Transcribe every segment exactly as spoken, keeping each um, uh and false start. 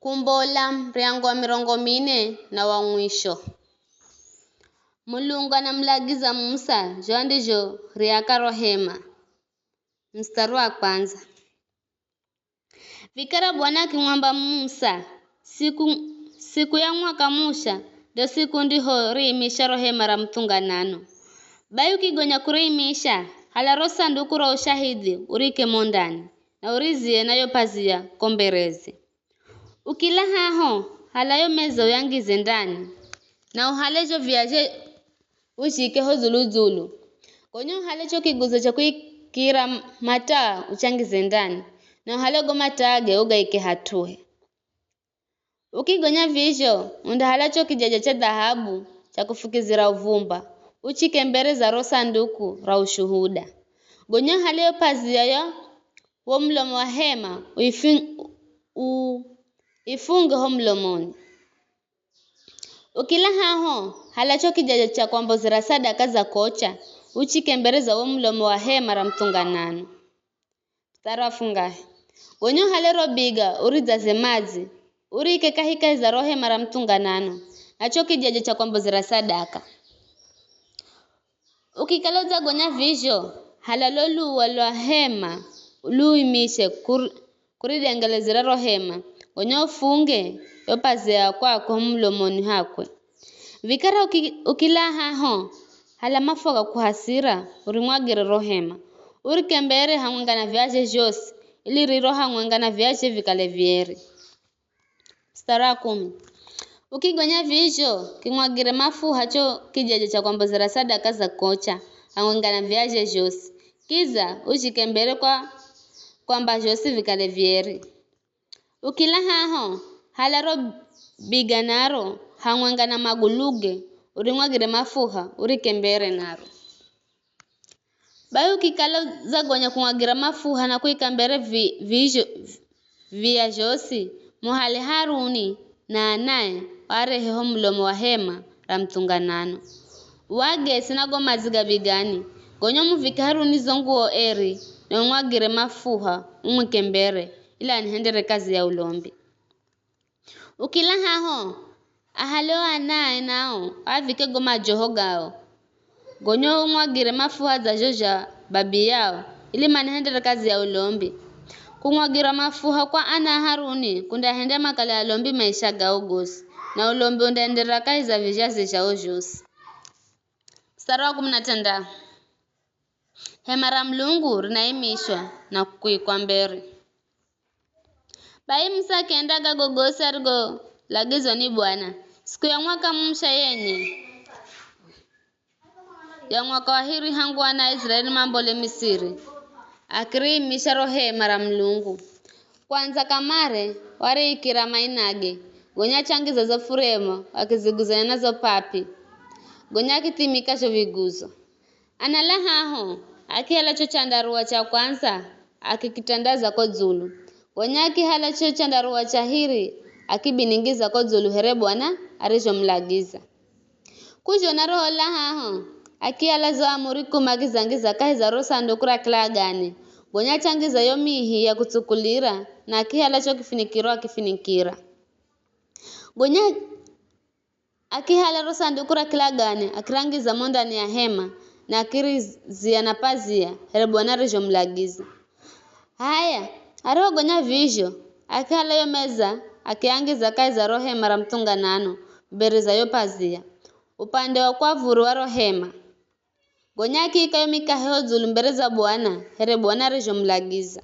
Kumbola, muryango wa mirongo mine na wa mwisho. Mulungu anamulagiza Musa zho andizho riaka ro hema. Mstari wa kwanza. Vikara Bwana akimwamba Musa, siku, siku ya mwaka musha ndo siku ndihoriimisha ro hema ra muthunganano. Bai ukigonya kuriimisha, hala ro sanduku ra ushahidhi urike mo ndani, na urizie na yo pazia ko mbereze. Ukila haho, hala yo meza uyangize ndani, na uhale zho viazhe uzhike ho dzulu-dzulu. Gonya uhale cho kiguzo cha kuikira mataa uchangize ndani, na uhale go mataage ugaike hat'uhe. Ukigonya vizho, undahala cho kijaja cha dhahabu cha kufukizira uvumba, uchike mbere za ro sanduku ra ushuhuda. Gonya uhale yo pazia ya wo mulomo wa hema, uifi-, u-, ifunge ho mulomoni. Ukila haho, hala cho kijaja cha kwambozera sadaka za kocha, uchike mbere za wo mulomo wa hema ra muthunganano. Mstari wa fungahe. Gonya uhale ro biga, uridzaze madzi, urike kahikahi za ro hema ra muthunganano, na cho kijaja cha kwambozera sadaka. Ukikala udzagonya vizho, hala lo luwa lwa hema, uluimishe kur-, kuridengelezera ro hema, gonya ufunge yo pazia ya kwakwe ho mulomoni hakwe. Vikara uki-, ukila haho, hala mafuha ga kuhasira, urimwagire ro hema, urike mbere hamwenga na viazhe zhosi, ili riro hamwenga na viazhe vikale vieri. Mstari wa kumi. Ukigonya vizho, kimwagire mafuha cho kijaja cha kwambozera sadaka za kocha, hamwenga na viazhe zhosi. Kiza, uzhike mbere kwa kwamba zhosi vikale vieri. Ukila haho, hala ro biga naro, hamwenga na maguluge, urimwagire mafuha, urike mbere naro. Bai ukikala udzagonya kumwagira mafuha na kuika mbere vi-, vizho, via zhosi, muhale Haruni na anae warehe ho mulomo wa hema ra muthunganano. Uagese na go madzi ga bigani, gonya umuvike Haruni zo nguwo eri, na umwagire mafuha, umwike mbere, ili anihendere kazi ya ulombi. Ukila haho, ahale o anae nao, avike go majoho gao. Gonya umwagire mafuha dza zho zha babiyao, ili manihendere kazi ya ulombi. Kumwagira mafuha kwa ana a Haruni kundahenda makale alombi maisha gao gosi, na ulombi undaenderera kahi za vizhazi zhao zhosi. Mstari wa kumi na tandatu. Hema ra Mulungu rinaimishwa na kuikwa mbere. Bai Musa akienda gago gosi arigolagizwa ni Bwana, siku ya mwaka musha yenye ya mwaka wa hiri hangu ana a Israeli mambole Misiri, akiriimisha ro hema ra Mulungu. Kwandza kamare wariikira mainage, gonya achangiza zo furemu akiziguzanya na zo papi, gonya akithimika zho viguzo. Anala haho, akihala cho chandarua cha kwandza, akikitandaza ko dzulu. Gonya akihala cho chandarua cha hiri, akibiningiza ko dzulu here Bwana arizhomulagiza. K'uzhona roho la haho, akihala zo amuri kumi akizangiza kahi za ro sanduku ra kilagane, gonya achangiza yo mihi ya kutsukulira, na akihala cho kifinikiro akifinikira. Gonya akihala ro sanduku ra kilagane, akirangiza mo ndani ya hema, na akirizia na pazia, here Bwana arizhomulagiza. H'aya, arihogonya vizho, akihala yo meza, akiangiza kahi za ro hema ra muthunganano, mbere za yo pazia, upande wa kwavuri wa ro hema. Gonya akiika yo mikahe ho dzulu mbere za Bwana, here Bwana arizhomulagiza.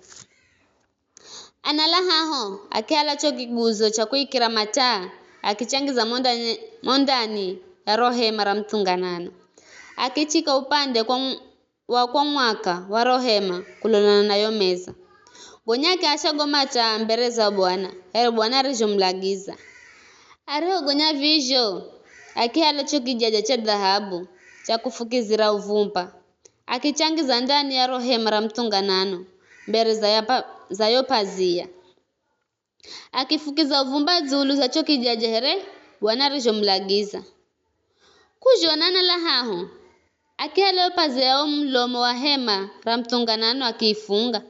Anala haho, akihala cho kiguzo cha kuikira mataa, akichangiza mo ndani, mo ndani ya ro hema ra muthunganano. Akichika upande kwa mu-, wa kwa mwaka wa ro hema kulolana na yo meza. Gonya akiasha go mataa mbere za Bwana, here Bwana arizhomulagiza. Arihogonya vizho, akihala cho kijaja cha dhahabu cha kufukizira uvumba, akichangiza ndani ya ro hema ra muthunganano, mbere za ya pa-, za yo pazia. Akifukiza uvumba dzulu za cho kijaja here Bwana arizhomulagiza. K'uzhona anala haho, akihala yo pazia ya wo mulomo wa hema ra muthunganano akiifunga.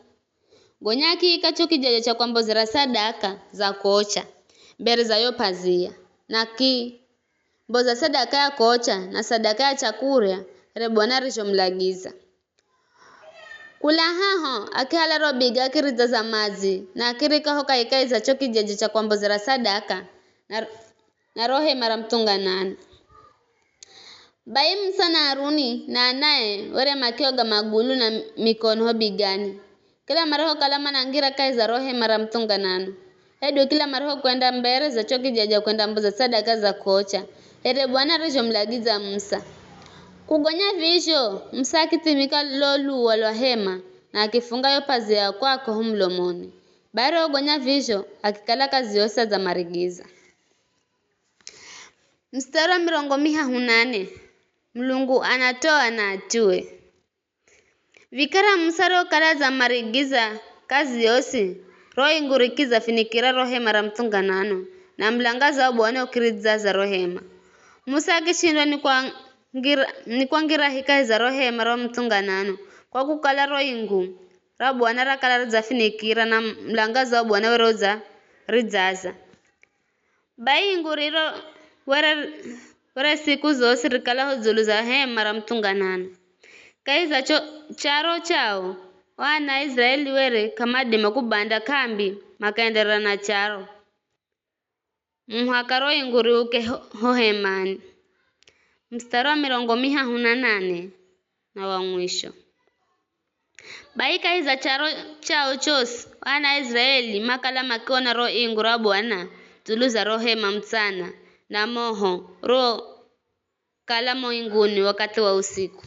Gonya akiika cho kijaja cha kwambozera sadaka za kocha. mbere za yo p'azia, na ki mboza sadaka ya kocha na sadaka ya chakurya, here Bwana arizhomulagiza. Kula haho, akihala ro biga akiridzaza madzi, na akirika ho kahikahi za cho kijeje cha kwambozera sadaka, na, na ro hema ra muthunganano. Bai Musa na Aruni na anae were makioga magulu na mikono ho bigani, kila marihokala manangira kahi za ro hema ra muthunganano. Hedu kila marihokwenda mbere za cho kijeje kwendamboza sadaka za kocha, here Bwana arizhomulagiza Musa. Kugonya vizho, Musa akithimika lo luwa lwa hema, na akifunga yo p'azia ya kwakwe ho mulomoni. Bai arihogonya vizho, akikala kazi yosi adzamarigiza. Mstari wa mirongo mihahu nane, Mulungu anatoa na atue. Vikara Musa arihokala adzamarigiza kazi yosi, ro ingu rikidzafinikira ro hema ra muthunganano, na mulangaza wa Bwana ukiridzaza ro hema. Musa akishindwa ni kwangira, ni kwangira hikahi za ro hema ra muthunganano, kwa kukala ro ingu ra Bwana rakala ridzafinikira, na mulangaza wa Bwana were udzaridzaza. Bai ingu riro were, were siku zosi rikala ho dzulu za hema ra muthunganano. Kahi za cho, charo chao, o ana a Israeli were k'amadima kubanda k'ambi makaenderera na charo, muhaka ro ingu riuke ho, ho hemani. Mstari wa mirongo mihahu na nane na wa mwisho. Bai kahi za charo chao chosi, o ana a Israeli makala makiona ro ingu ra Bwana dzulu za ro hema mutsana, na moho ro kala mo inguni wakathi wa usiku.